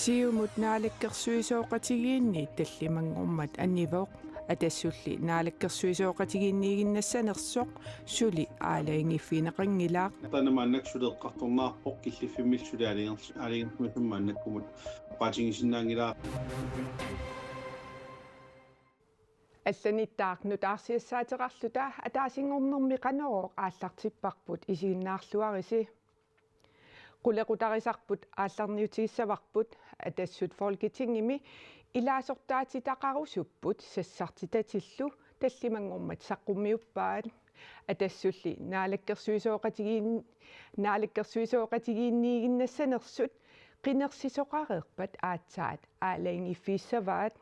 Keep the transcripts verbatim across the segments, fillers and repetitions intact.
Siumut naalakkersuisooqatigiinniit tallimanngormat anivoq. Atassulli naalakkersuisooqatigiinniiginnassanersoq suli aalajangiiffigineqanngilaq. Taanna maannakkut suli eqqartorneqarpoq, killiffimmillu suli aalajangersimasunik maannakkumut oqaatigisinnaanngilara. Allanittaaq nutaarsiassaateqarluta ataasinngornermi Qanorooq aallartipparput, isiginnaarluarisi. Qulequtarisarput aallarniutigissavarput. Atassut Folketingimi ilaasortaatitaqarusupput, sassartitatillu tallimanngormat saqqummiuppaat. Atassulli naalakkersuisooqatigiin-, naalakkersuisooqatigiinniiginnassanersut qinersisoqareerpat aatsaat aalajangiiffigissavaat.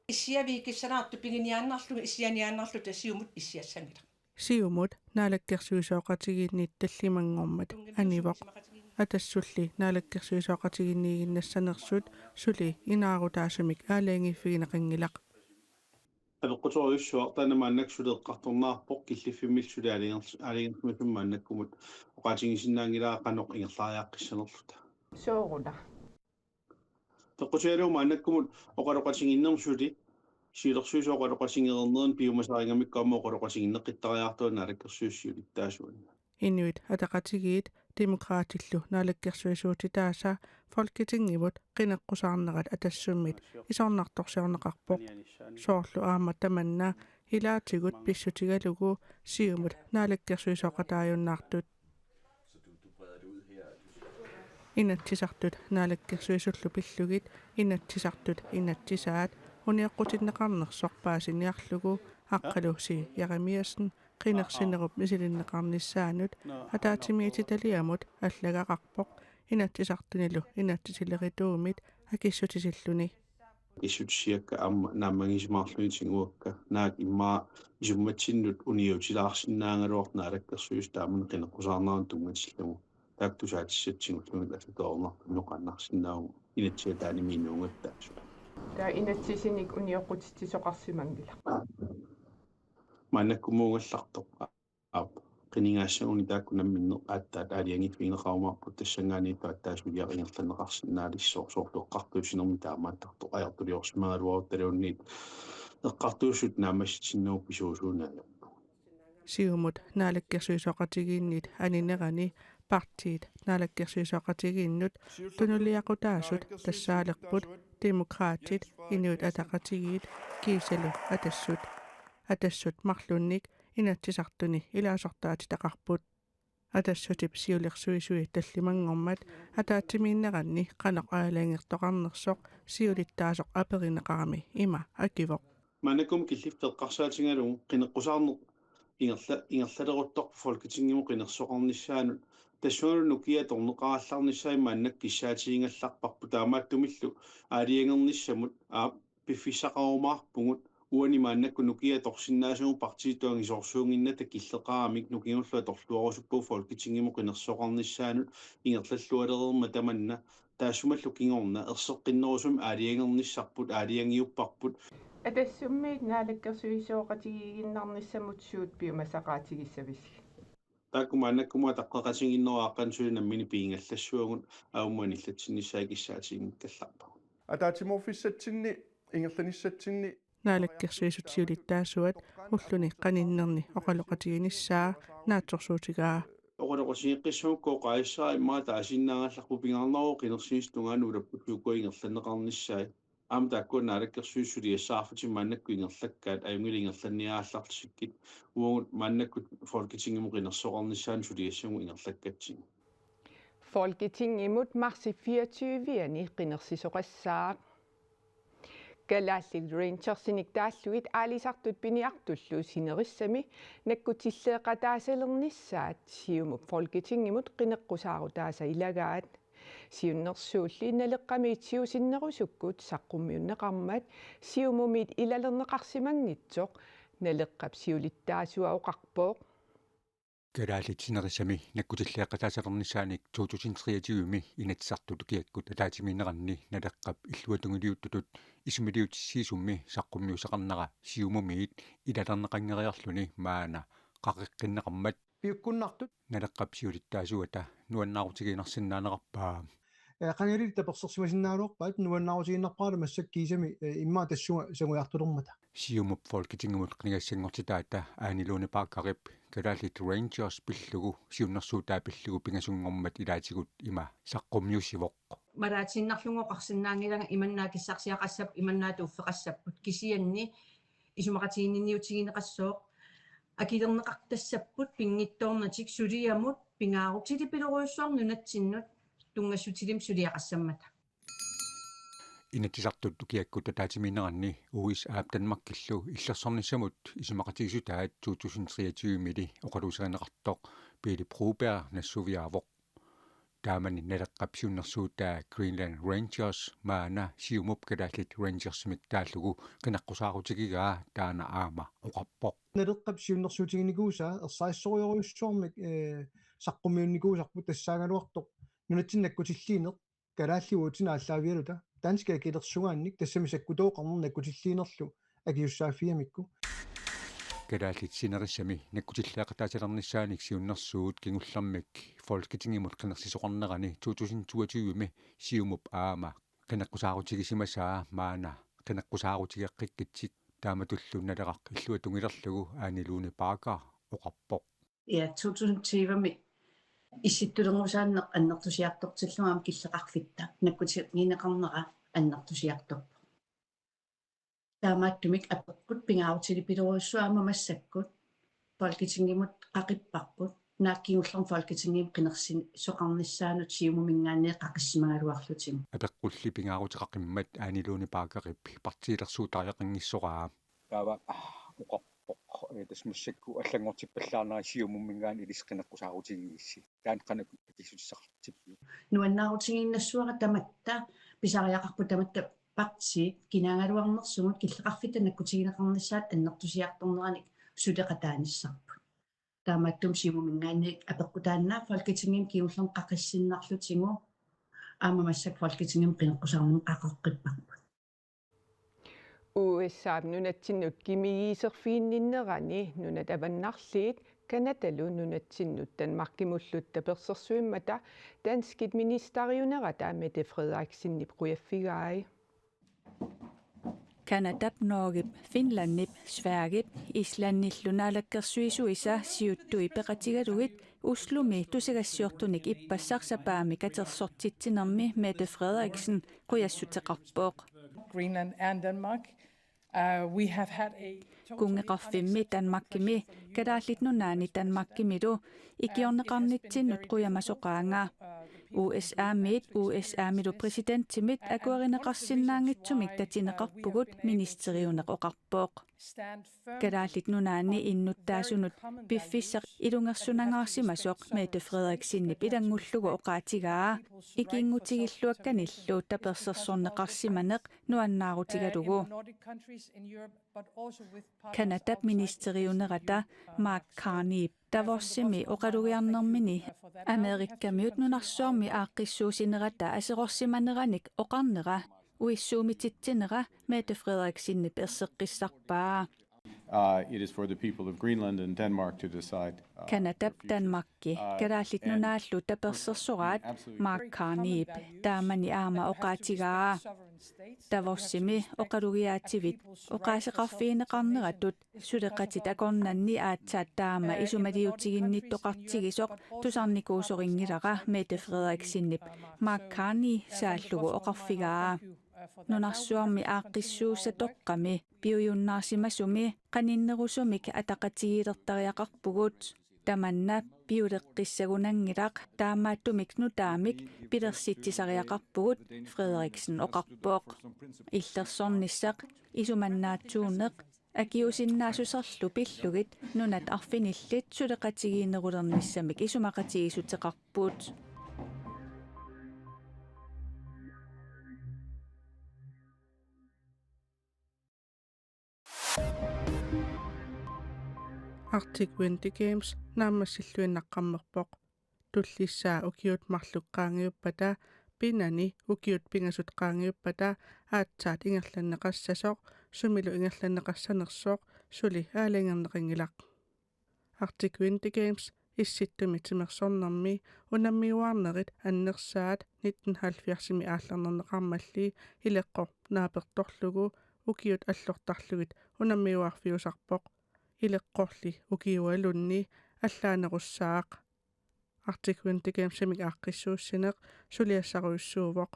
Issiaviikissalaartut piginiaannarlugu issianiaannarluta Siumut issiassanngilaq. Siumut naalakkersuisooqatigiinniit tallimanngormat anivoq. Atassulli naalakkersuisooqatigiinniiginnassanersut suli inaarutaasumik aalajangiiffigineqanngilaq. Apeqquterujussuaq, taanna maannakkut suli eqqartorneqarpoq, killiffimmillu suli aalajanger-, aalajangersimasunik maannakkumut oqaatigisinnaanngilara qanoq ingerlariaqqissanerluta. Sooruna? Peqqutigalugu maannakkumut oqaloqatigiinnermi suli siulersuisut oqaloqatigereernerini piumasarigamikku aamma oqaloqatigiinneqqittariaqartugut naalakkersuisut siulittaasuanni. Inuit Ataqatigiit Demokraatillu naalakkersuisuutitaasa Folketingimut qineqqusaarnerat Atassummit isornartorsiorneqarpoq. Soorlu aamma tamanna ilaatigut pissutigalugu Siumut naalakkersuisooqataajunnaartut. Inatsisartut naalakkersuisullu pillugit Inatsisartut inatsisaat unioqqutinneqarnersoq paasiniarlugu Aqqalusi Jeremiassen qinersinerup misilinneqarnissaanut ataatsimiititaliamut allagaqarpoq Inatsisartunilu inatsisilerituumit akissutisilluni. Akissutissiakka aamma naammagisimaarlugit tiguakka, naak immaqa isummatsinnut uniutilaarsinnaagaluartoq naalakkersuisut taamani qineqqusaarneranut tunngatillugu. Taakku tusaatissatut tigullugu assut toornartunukaannarsinnaavugut inatsisaat taanimi inuugattaasut. Taava inatsisinik unioqqutitsisoqarsimanngilaq. Maannakkumuugallartoq. Aap, qinigaassaguni taakku namminneq aatsaat aalajangiiffigineqarumaarput, tassanngaanniit aatsaat suliaq ingerlanneqarsinnaalissaaq, soorlu eqqartuussinermi taamaattartoq ajortuliorsimagaluaruttaluunniit eqqartuussut naammassitinnagu pisuusuunaajoq. Siumut naalakkersuisooqatigiinniit aninerani partiit naalakkersuisooqatigiinnut tunuliaqutaasut tassaalerput Demokraatit, Inuit Ataqatigiit kiisalu Atassut. Atassut marlunnik Inatsisartuni ilaasortaatitaqarput. Atassutip siulersuisui tallimanngormat ataatsimiinneranni qanoq aalajangertoqarnersoq siulittaasoq aperineqarami ima akivoq. Maannakkut killiffik eqqarsaatigalugu qineqqusaarneq ingerla-, ingerlaleruttorpoq Folketingimut qinersisoqarnissaanut. Tassungalu nukiat atorneqarallarnissaat maannakkut kissaatigigallarparput, taamaattumillu aalajangernissamut, aap, piffissaqarumaarpugut. Uani maannakkut nukiat atorsinnaasagut partiitut angisoorsuunnginnatta killeqaramik, nukigullu atorluarusuppugut Folketingimut qinersisoqarnissaanut ingerlallualereermat tamanna. Taassumalu kingorna erseqqinnerusumik aalajangernissarput, aalajangiupparput. Atassummiit naalakkersuisooqatigiiginnarnissamut suut piumasaqaatigissavisigit? Taakku maannakkumut ataqqeqatigiinneruaqqani suli nammineq pigigallassavagut, aamma anillatsinnissaat kissaatiginngikkallarpagut. Ataatsimoorfissatsinni, ingerlanissatsinni. Naalakkersuisut siulittaasuat ulluni qaninnerni oqaloqatiginissaa naatsorsuutigaa. Oqaloqatigeqqissagukku oqaasissara immaqa taasinnaagallarpoq, pingaarneruvoq qinersinissap tungaanut ulapputigut ingerlanneqarnissaat. Aamma taakkua naalakkersuisut suliassaarfitit maannakkut ingerlakkaat, ajunngilaq ingerlanniarallarsikkit, uagut maannakkut Folketingimut qinersisoqarnissaanut suliassagut ingerlakkatsigu. Folketingimut marsip fireogtyve-ani qinersisoqassaaq. Kalaallit Rangersinik taallugit aalisartut piniartullu sinerissami nakkutilleeqataasalernissaat Siumup Folketingimut qineqqusaarutaasa ilagaat. Siunnersuulli Naleqqamiit siusinnerusukkut saqqummiunneqarmat Siumumiit ilalerneqarsimanngitsoq Naleqqap siulittaasua oqarpoq. Kalaallit sinerissami nakkutilleeqataasalernissaanik to tusind treogtyve-mi Inatsisartut kiakkut ataatsimiinneranni Naleqqap illuatungiliuttutut isumaliutissiisummi saqqummiussaqarnera Siumumiit ilalerneqanngeriarluni maanna qaqeqqinneqarmat piukkunnartut Naleqqap siulittaasuata nuannaarutigiinnarsinnaanerarpaa. Ee, qangali tapersersimasinnaagaluarpaat, nuannaarutigiinnarpara massakkut kiisami, ee, immaqa tassunga sangujartulermata. Siumup Folketingimut qinigassanngortitaata Ane Lone Baggerip Kalaallit Rangers pillugu siunnersuutaa pillugu pingasunngormat ilaatigut ima saqqummiussivoq. Malaatiinnarlugu oqarsinnaanngilanga imanna akissarsiaqassapput, imanna tuuffeqassapput, kisianni isumaqatigiinniutigineqassooq akilerneqartassapput pinngitsoornatik suliamut pingaarutilik pilorujussuarmik nunatsinnut tunngassutilik suliaqassammata. Inatsisartut ukiakkut ataatsimiinneranni U S A-p Danmarkillu illersornissamut isumaqatigiissutaat to tusind treogtyve-mili oqaluuserineqartoq Pele Broberg nassuiaavoq. Taamani Naleqqap siunnersuutaa Greenland Rangers maanna Siumup Kalaallit Rangersimik taallugu qineqqusaarutigigaa taanna aamma oqarpoq. Naleqqap siunnersuutiginikuusaa ersarissorujorujussuarmik, ee, saqqummiunnikuusarput tassaagaluartoq nunatsinni nakkutilliineq kalaallit uatsinnut aallaavigaluta danskit akilersugaannik tassami sakkutooqarneq nakkutilliinerlu akisussaaffigamikku. Kalaallit sinerissami nakkutilliaqataatilernissaanik siunnersuut kingullermik Folketingimut qinersisoqarnerani to tusind toogtyve-mi Siumup aamma qineqqusaarutigisimasaa maanna qineqqusaarutigeqqikkitsik taamatullu Naleraq illuatungilerlugu Ane Lone Bagger oqarpoq. Ja, to tusind tyve-mi issittulerngusaaneq annertusiartortillugu aamma killeqarfitta nakkutigineqarnera annertusiartorpoq. Taamaattumik apeqqut pingaarutilik pilorujussuaq aamma massakkut Folketingimut qaqipparput, naak kingullermik Folketingimi qinersisoqarnissaanut Siumuminngaanniit qaqissimagaluarlutigu. Apeqqulli pingaaruteqaqimmat Ane Lone Baggerip partiilersuutariaqanngissoraa. Taava oqarpoq, ee, tassa massakkut allanngortippallaarnera Siumuminngaanniit ilissi qineqqusaarutigigissi. Taanna qanoq akissutissaqartippiuk? Nuannaarutigiinnassuara tamatta, pisariaqarpoq tamatta partiit kinaagaluarnersumut killeqarfitta nakkutigineqarnissaat annertusiartorneranik suleqataanissarput. Taamaattumik Siumuminngaanniit apeqqut taanna Folketingimi kingullermik qaqissinnarlutigu aamma massakkut Folketingimi qineqqusaarnermik qaqeqqipparput. U S A-p nunatsinnut qimmigiiserfiginninnerani nunat avannarliit Canadalu nunatsinnut Danmarkimullu tapersersuimmata danskit ministeriunerata Mette Frederiksenip qujaffigai. Canadap, Norgep, Finlandip, Sverigep, Islandillu naalakkersuisuisa siuttui peqatigalugit Oslomi tusagassiortunik ippassaq sapaammi katersortitsinermi Mette Frederiksen qujassuteqarpoq. Greenland and Denmark. Uh, we have had a Kunngeqarfimmi Danmarkimi, Kalaallit Nunaanni Danmarkimilu ikiorneqarnitsinnut qujamasoqaanga. U S A-miit U S A-milu præsidentimit akuerineqarsinnaanngitsumik tatineqarpugut, ministeriuneq oqarpoq. Kalaallit Nunaanni innuttaasunut piffissaq ilungersunangaarsimasoq Mette Frederiksenip ilanngullugu oqaatigaa, ikinngutigilluakkanillu tapersersorneqarsimaneq nuannaarutigalugu. Canadap ministeriunerata Mark Carneyp Davosimi oqalugiarnermini Amerikamiut nunarsuarmi aaqqissuussinerata aserorsimaneranik oqarnera uissuumititsinera Mette Frederiksenip erseqqissarpaa. Uh, it is for the people of Greenland and Denmark to decide, uh, Canadap, Danmarki, uh, Kalaallit and Nunaallu tapersersoraat, absolutely Mark Carneyp taamani aama oqaatigaa. Davosimi oqalugiaativit oqaaseqarfigineqarneratut suleqatit akornanni aatsaat taama isumaliutiginnittoqartigisoq tusarnikuusorinngilaq, Mette Frederiksenip Mark Carney saallugu oqarfigaa. Nunarsuarmi aaqqissuussatoqqami piujunnaarsimasumi qaninnerusumik ataqatigiilertariaqarpugut. Tamanna piuleqqissagunanngilaq, taamaattumik nutaamik pilersitsisariaqarpugut, Frederiksen oqarpoq. Illersornissaq isumannaatsuuneq akiusinnaassuserlu pillugit nunat arfinillit suleqatigiinnerulernissamik isumaqatigiissuteqarput. Arctic Winter Games naammassilluinnaqqammerpoq. Tullissaa ukiut marluk qaangiuppata, pinani ukiut pingasut qaangiuppata aatsaat ingerlanneqassasoq, sumilu ingerlanneqassanersoq suli aalajangerneqanngilaq. Arctic Winter Games Issittumik timersornermi unammiuaarnerit annersaat nitten halvfjerdsimi aallarnerneqarmalli ileqqoq naapertorlugu ukiut allortarlugit unammiuaarfiusarpoq. Ileqqorli ukiualunni allaanerussaaq. Arctic Winter Gamesimik aaqqissuussineq suliassarujussuuvoq.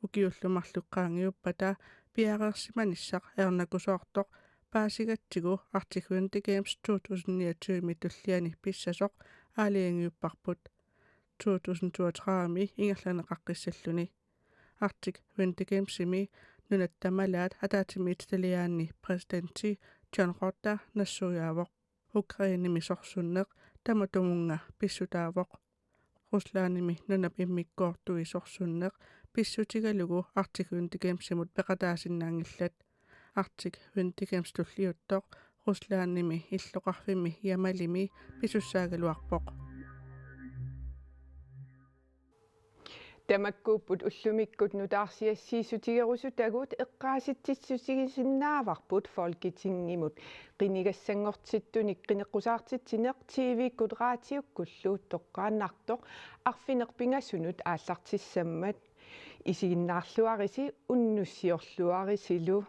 Ukiullu marluk qaangiuppata piareersimanissaq ajornakusoortoq paasigatsigu Arctic Winter Games to tusind niogtyve-mi tulliani pissasoq aalajangiupparput to tusind toogtredive-mi ingerlanneqaqqissalluni. Arctic Winter Gamesimi nunat tamalaat ataatsimiititaliaanni præsidenti John Rotter nassuiaavoq. Ukrainemi sorsunneq tamatumunnga pissutaavoq. Ruslandimi nunap immikkoortui sorsunneq pissutigalugu Arctic Winter Gamesimut peqataasinnaanngillat. Arctic Winter Games tulliuttoq Ruslandimi illoqarfimmi Yamalimi pisussaagaluarpoq. Tamakkuupput ullumikkut nutaarsiassiissutigerusutagut. Eqqaasitsissutigisinnaavarput Folketingimut qinigassanngortittunik qineqqusaartitsineq T V-kkut raatiukkullu toqqaannartoq arfineq-pingasunut aallartissammat. Isiginnaarluarisi unnussiorluarisilu.